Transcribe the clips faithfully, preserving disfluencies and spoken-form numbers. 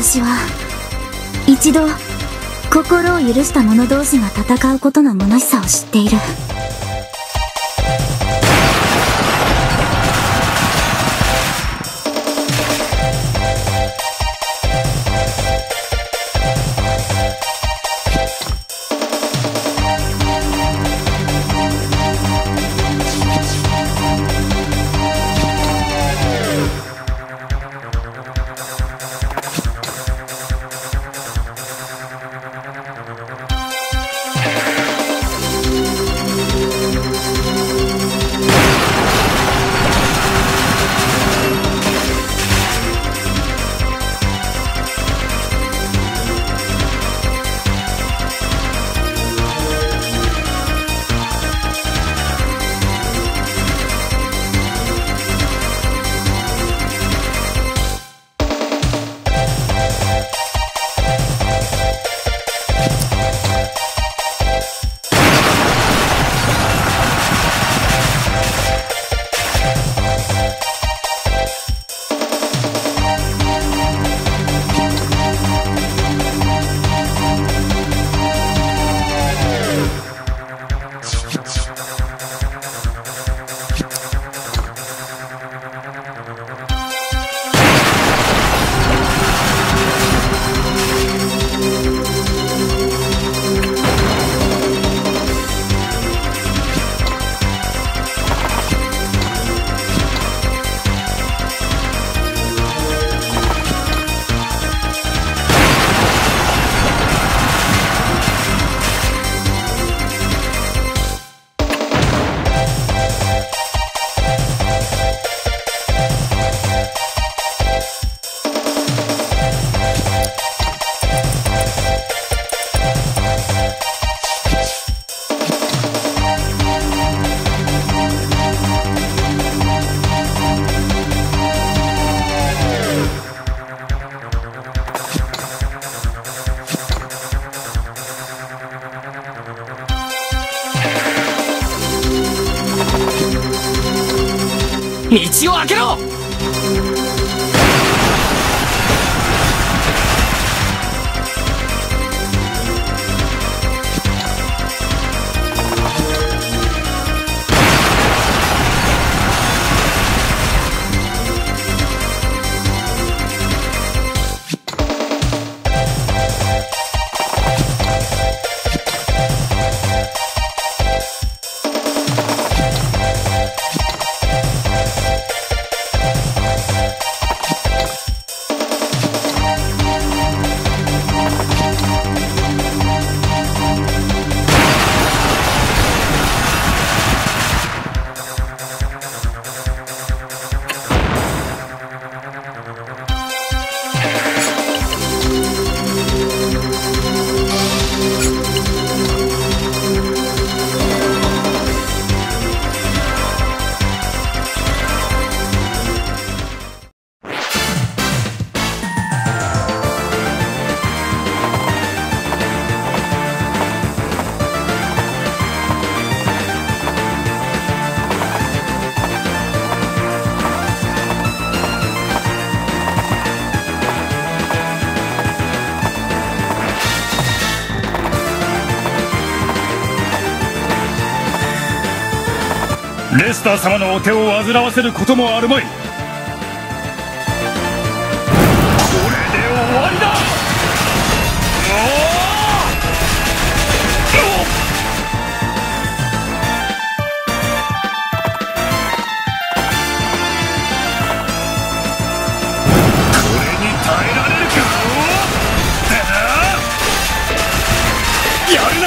私は、一度、心を許した者同士が戦うことの虚しさを知っている。道を開けろ！レスター様のお手を煩わせることもあるまい。これで終わりだ。おー！これに耐えられるか？おー！やるな！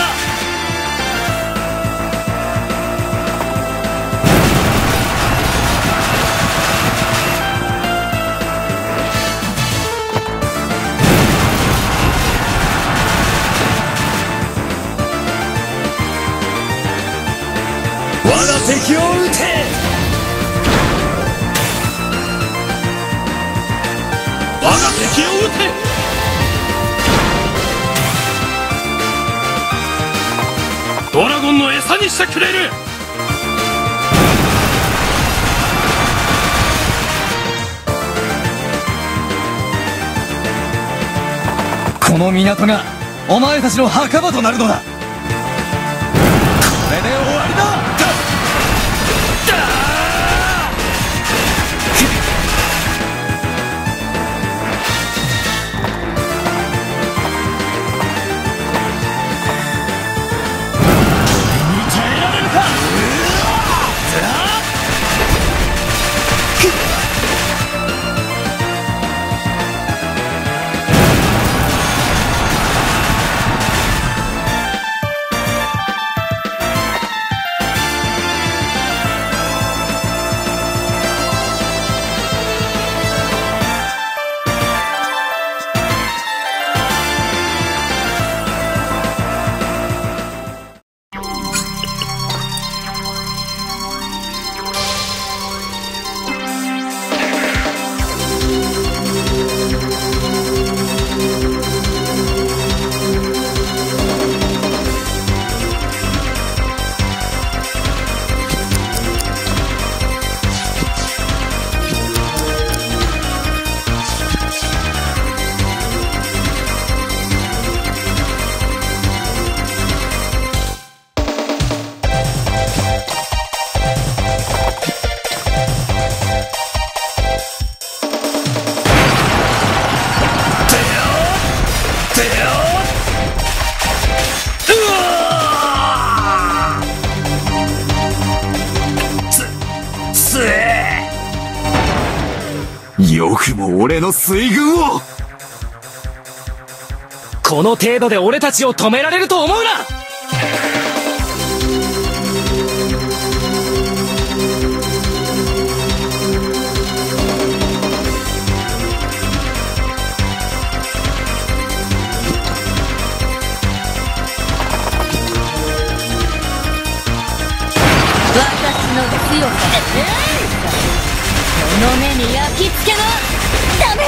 我が敵を討て！我が敵を討て！ドラゴンの餌にしてくれる！この港がお前たちの墓場となるのだ。これで終わりだ。よくも俺の水軍を！この程度で俺たちを止められると思うな！私の強さ。ええ！この目に焼き付けな！ダメ！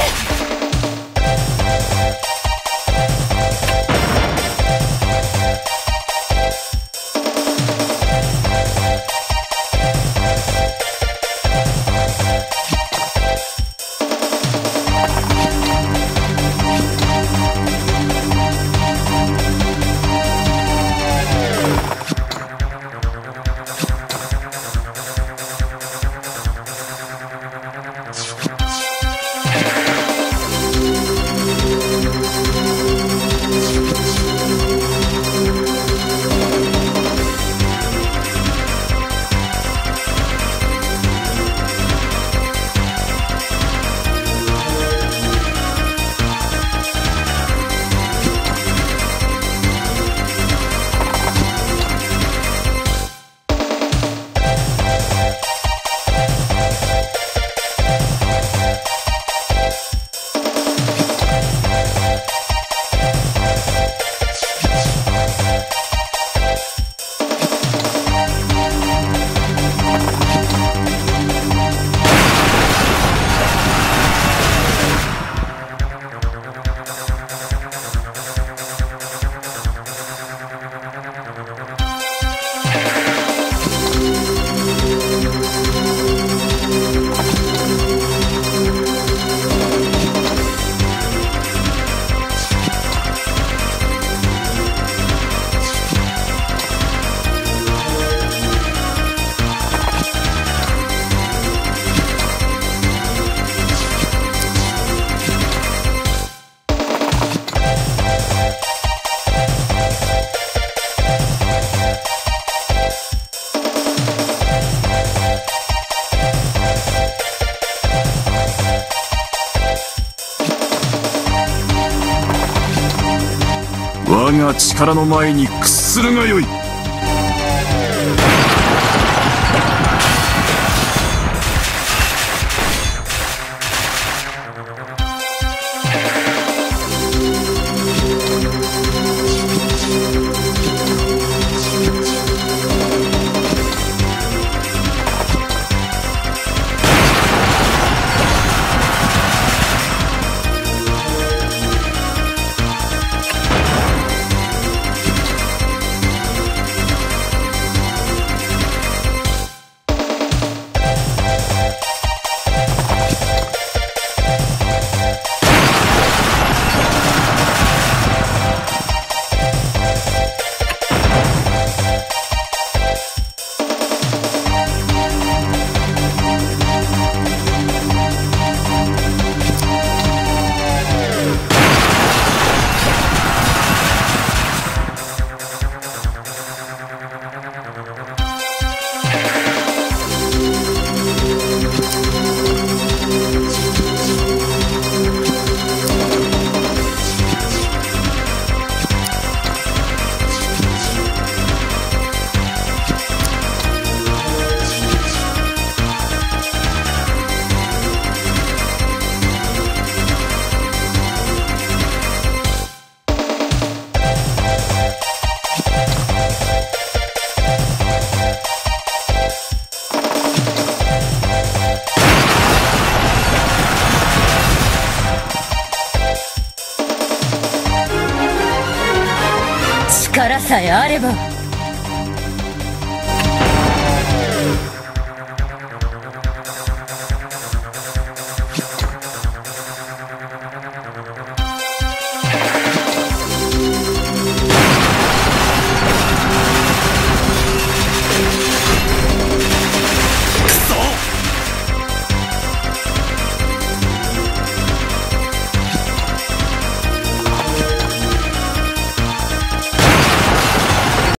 我が力の前に屈するがよい。あれば。